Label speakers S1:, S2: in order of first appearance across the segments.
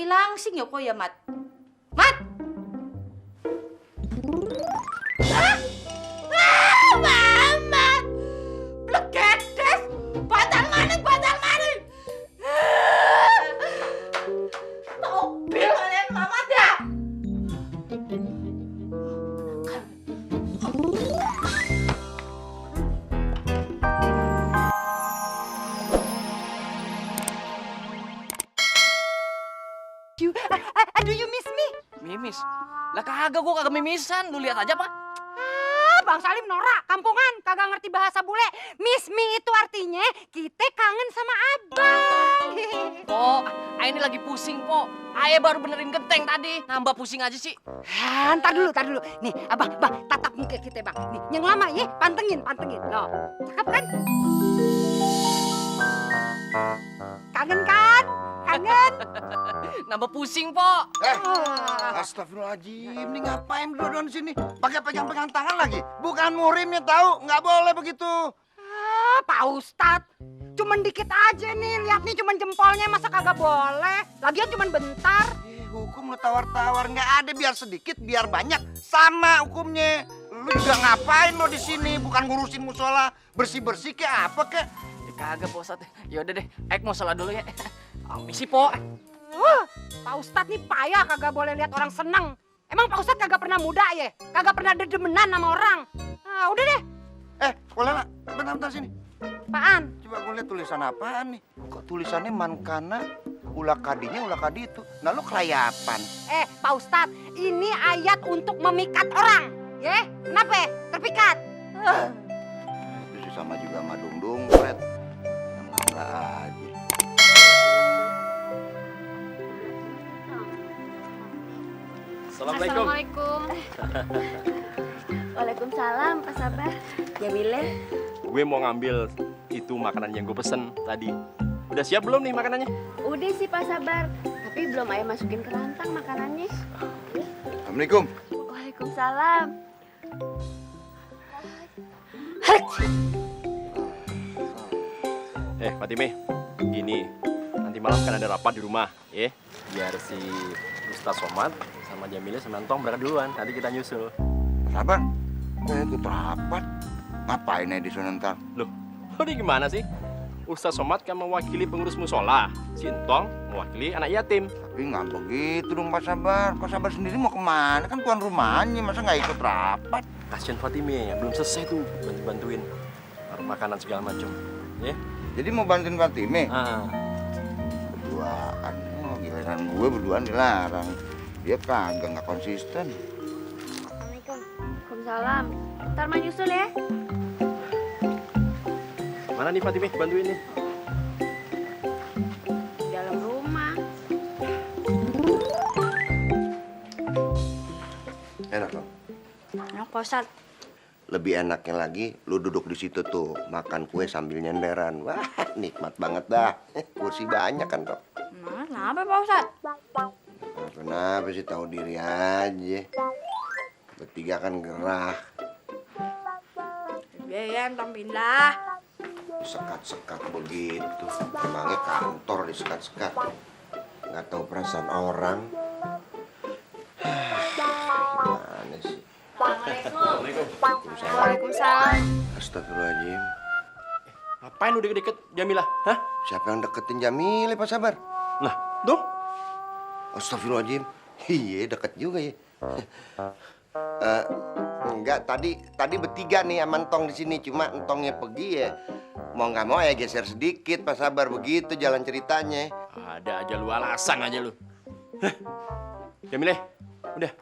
S1: gawi langsing ya kok ya, Mat? Mat! Mama! Blegedes! Batal maning! Mobil kalian Mamat ya?
S2: Do you miss me?
S3: Mimis? Lah kagak, gua kagak mimisan. Lu lihat aja, Pak.
S2: Bang Salim norak, kampungan, kagak ngerti bahasa bule. Miss me itu artinya kita kangen sama abang.
S3: Po, Ayah ini lagi pusing, Po. Ayah baru benerin genteng tadi. Nambah pusing aja sih.
S2: Ntar dulu. Nih, abang, tatap muka kita, Bang. Nih, yang lama ya, pantengin. Loh, cakep kan? Kangen kan? Kangen?
S3: Nambah pusing, Po.
S4: Astagfirullahaladzim, ini ngapain berdua di sini? Pakai pegang-pegang tangan lagi? Bukan muhrimnya tahu, nggak boleh begitu.
S2: Pak Ustadz, cuman dikit aja nih, lihat nih cuman jempolnya, masa kagak boleh? Lagian cuman bentar.
S4: Hukum lu tawar-tawar, nggak ada biar sedikit, biar banyak, sama hukumnya. Lu juga ngapain lo di sini? Bukan ngurusin musola, bersih-bersih kayak apa kek?
S3: Ya, kagak, Po Ustadz. Yaudah deh, Ek mau sholat dulu ya. Misi, Po.
S2: Pak Ustadz nih payah kagak boleh lihat orang seneng. Emang Pak Ustadz kagak pernah muda ya? Kagak pernah dedemenan sama orang. Nah, udah deh.
S4: Polela, bentar sini.
S2: Apaan?
S4: Coba gue lihat tulisan apaan nih? Kok tulisannya mankana ulakadinya ulakadi itu? Nah lu kelayapan.
S2: Pak Ustadz, ini ayat untuk memikat orang. Ya, kenapa? Terpikat.
S4: Itu sih sama juga sama dung Fred. Yang lama aja.
S3: Assalamualaikum.
S5: Waalaikumsalam, Pak Sabar. Jamile.
S6: Gue mau ngambil itu makanan yang gue pesen tadi. Udah siap belum nih makanannya?
S5: Udah sih Pak Sabar, tapi belum ayah masukin ke rantang makanannya.
S4: Assalamualaikum.
S5: Waalaikumsalam.
S6: Fatime, gini. Nanti malam kan ada rapat di rumah, ya. Biar si Ustaz Somad sama Jamile sama Antong berangkat duluan. Nanti kita nyusul.
S4: Sabar. Gue ikut rapat. Ngapain aja di sana ntar?
S6: Loh, ini gimana sih? Ustaz Somad kan mewakili pengurus musola. Si Entong mewakili anak yatim.
S4: Tapi nggak begitu dong Pak Sabar. Pak Sabar sendiri mau kemana? Kan tuan rumahnya, masa nggak ikut rapat?
S6: Kasian Fatime ya, belum selesai tuh bantuin makanan segala macam. Ya?
S4: Jadi mau bantuin Fatime?
S6: Ah.
S4: Berduaan. Oh, giliran gue berduaan dilarang. Dia kagak nggak konsisten.
S5: Assalamualaikum. Waalaikumsalam. Ntar mah nyusul ya.
S6: Mana nih Fatime, bantuin nih.
S5: Di dalam rumah.
S4: Enak dong.
S5: Enak Pak Ustadz.
S4: Lebih enaknya lagi, lu duduk di situ tuh, makan kue sambil nyenderan. Wah, nikmat banget dah. Kursi banyak kan, Tok.
S5: Nah, kenapa Pak Ustadz?
S4: Kenapa sih, tahu diri aja. Bertiga kan gerah.
S5: Iya, entar pindah.
S4: Sekat-sekat begitu. Emangnya kantor disekat-sekat. Nggak tahu perasaan orang. Gimana sih?
S5: Assalamualaikum.
S4: Waalaikumsalam.
S5: Waalaikumsalam.
S4: Astagfirullahaladzim.
S6: Ngapain lu deket-deket Jamilah? Hah?
S4: Siapa yang deketin Jamile, Pak Sabar?
S6: Nah, tuh.
S4: Astagfirullahaladzim. Iya, deket juga ya. Enggak, tadi bertiga nih sama Entong di sini, cuma Entongnya pergi ya. Mau nggak mau ya geser sedikit, Pak Sabar, begitu jalan ceritanya.
S6: Ada aja lu alasan aja lu. Hah? Jamile, udah.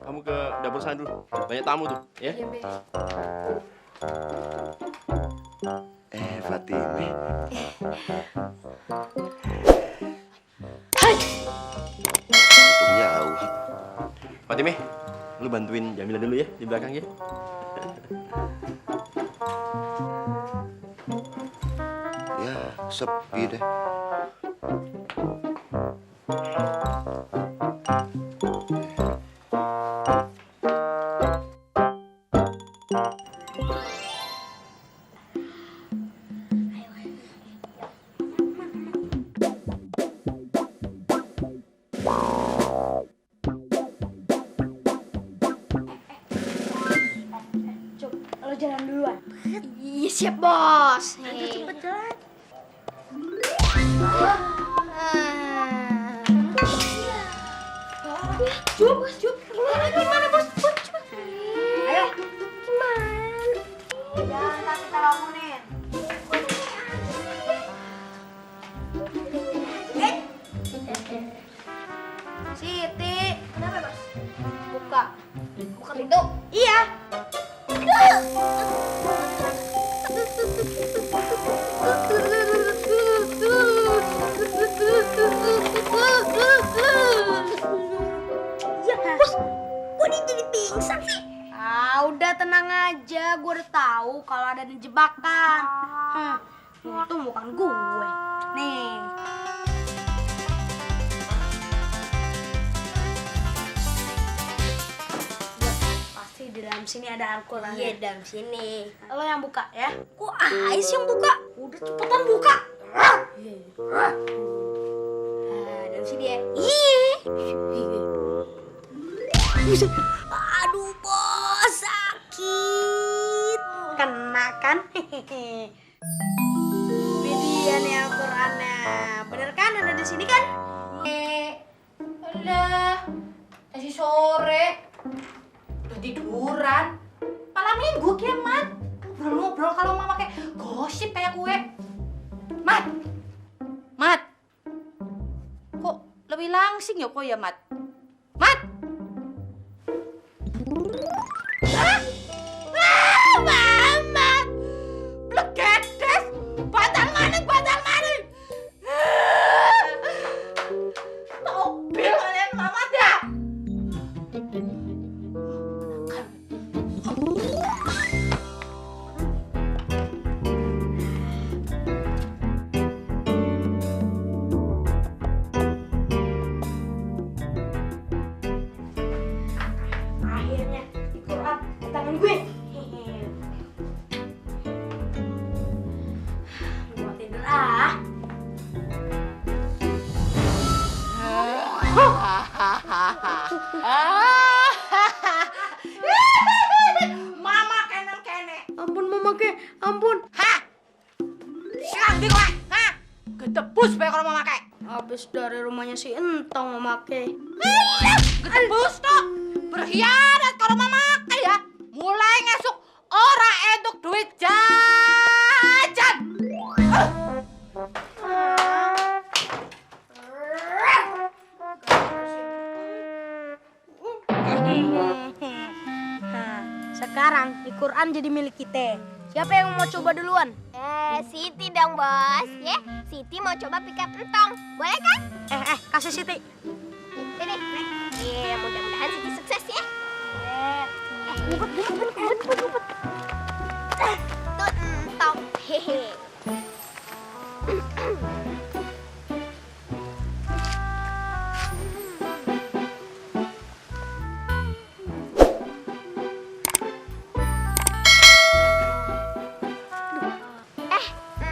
S6: Kamu ke dapur sana dulu. Banyak tamu tuh, ya.
S4: Fatime. Untung jauh.
S6: Fatime, lu bantuin Jamila dulu ya di belakang ya.
S4: Ya, sepi deh.
S5: jalan duluan. Iya siap bos. Cepet jalan. Cup. Gimana bos? Cepet. Ayo. Gimana? Jangan tak kita bangunin. Siti. Kenapa bos? Buka pintu. Iya. Ya, bos, kok dia jadi pingsan sih? Udah tenang aja, gue udah tahu kalau ada jebakan. Untung bukan gue. Nih. Pasti di dalam sini ada Al-Quran. Iya, dalam sini. Lo yang buka ya? Kok Ais yang buka? Udah cepetan buka. Dalam sini ya? Iya. Aduh bos, sakit. Kena kan? Ini nih Al-Qurannya. Bener kan ada di sini kan?
S1: Alah, masih sore. Udah tiduran. Malam minggu kiamat. Ngobrol-ngobrol kalau mama kayak gosip kayak gue. Mat. Kok lebih langsing ya kok ya, Mat? Mat. Mama. Blegedes. Batal maning. Mobil kalian mama dah.
S5: Akhirnya di Quran di tangan gue. Gua tidur ah.
S1: Mama kene.
S5: Ampun mama ke, ampun.
S1: Hah? Siang di gue. Hah? Gedebus bae kalau mama kayak.
S5: Habis dari rumahnya si Entong mama ke.
S1: Gedebus tuh. Berkhianat kalau mama kayak ya. Mulai ngesuk ora entuk duit jajan.
S5: Sekarang di Quran jadi milik kita. Siapa yang mau coba duluan?
S7: Siti dong bos, ya. Siti mau coba pick up entong, boleh kan?
S5: Kasih Siti.
S7: Ini, nih. Iya, mudah-mudahan Siti sukses ya. Ngumpet. Tuh entong, hehe.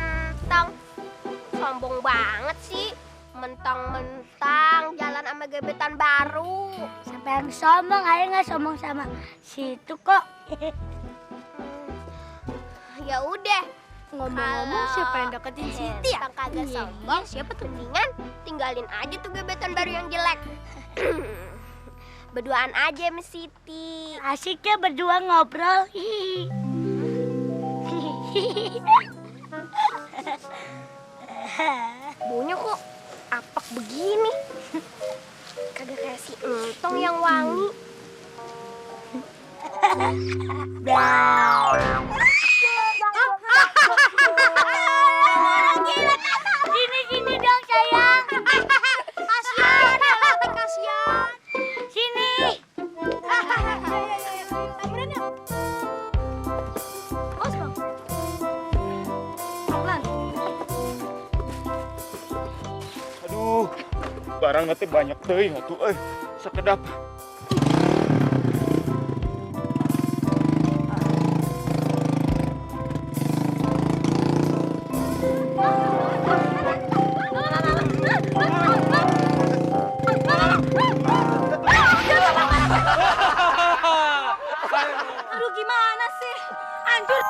S7: Entong, sombong banget sih. Mentang-mentang jalan sama gebetan baru.
S5: Siapa yang sombong? Ayo nggak sombong sama situ kok.
S7: Ya udah.
S5: Ngomong-ngomong siapa yang deketin Siti ya?
S7: Entong kagak sombong.
S5: Siapa tuh?
S7: Mendingan tinggalin aja tuh gebetan baru yang jelek. Berduaan aja sama Siti.
S5: Asiknya berdua ngobrol.
S7: Baunya kok apak begini. Kagak kayak si Entong yang wangi.
S5: Sini dong sayang. Kasian. Sini. Bos bang. Pelan.
S8: Aduh, barang nanti banyak teuing atuh sakedap.
S5: Aduh gimana sih? Hancur.